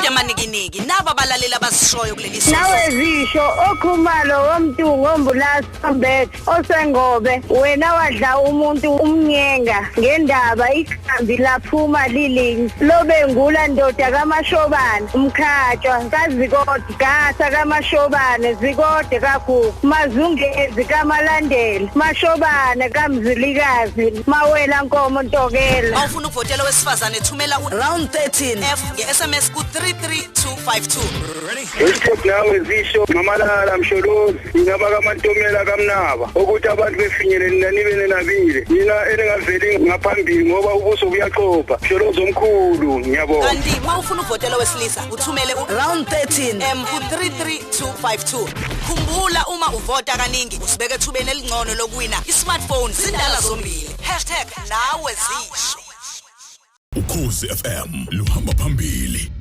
Amadoda amanikiniki naba abalaleli abasishoyo kuleli sonto. Nawe zisho okhumalo womntu ngombulasi ombethe osengobe wena wadla umuntu umnyenga ngendaba ikhambi laphuma lilinye lobengula ndoda kaMashobane umkhatshwa kazikode gasa kaMashobane zikode kagugu mazungezi kamalandela mashobane kamzilikazi mawela nkomo ntokela. Mawufuna ukuvotela owesifazane thumela u Round 13 F nge-SMS ku-33252. Isipho nawe zisho Mamalala Msholozi nina bakaMantomela kaMnaba ukuthi abantu befinyele nina nibe nenabile nina eningaveli ngaphambili ngoba ubuso buyaqopha Msholozi omkhulu ngiyabonga. Kanti mawufuna ukuvotela owesilisa uthumele u Round 13 M ku-33252. Khumbula uma uvota kaningi usibeke ethubeni elingcono lokuwina i-smartphone zindala zombili. #NaweZisho. Ukhozi FM luhamba phambili.